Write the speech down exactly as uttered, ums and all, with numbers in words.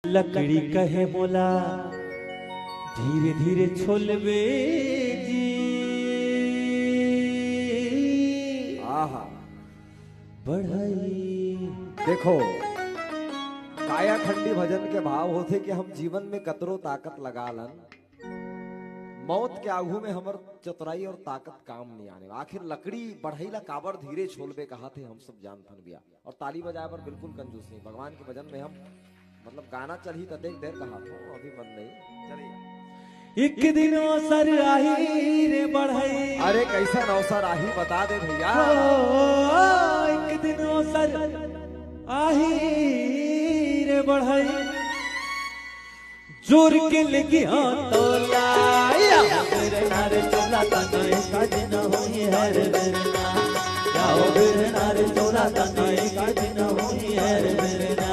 लकड़ी कहे मोला धीरे धीरे छोलबे जी। आहा। बढ़ई। देखो, कायाखंडी भजन के भाव होथे कि हम जीवन में कतरो ताकत लगा लन, मौत के आगू में हमर चतुराई और ताकत काम नहीं आने। आखिर लकड़ी बढ़ई ला काबर धीरे छोलबे कहा थे, हम सब जानथन भैया। और ताली बजाए बर बिल्कुल कंजूस नहीं। भगवान के भजन में हम मतलब गाना चलही त देख देर कहा थो, अभी मन नहीं। चलिए। एक दिन अवसर आही रे बढ़ई। अरे कैसन अवसर आही बता दे भैया। ओ, एक दिन अवसर आही रे बढ़ई। जोर के लेके हाथ तोला या मेरे नारे चोला तनई का दिन होई हर बेरना। या मेरे नारे चोला तनई का दिन होई हर बेरना।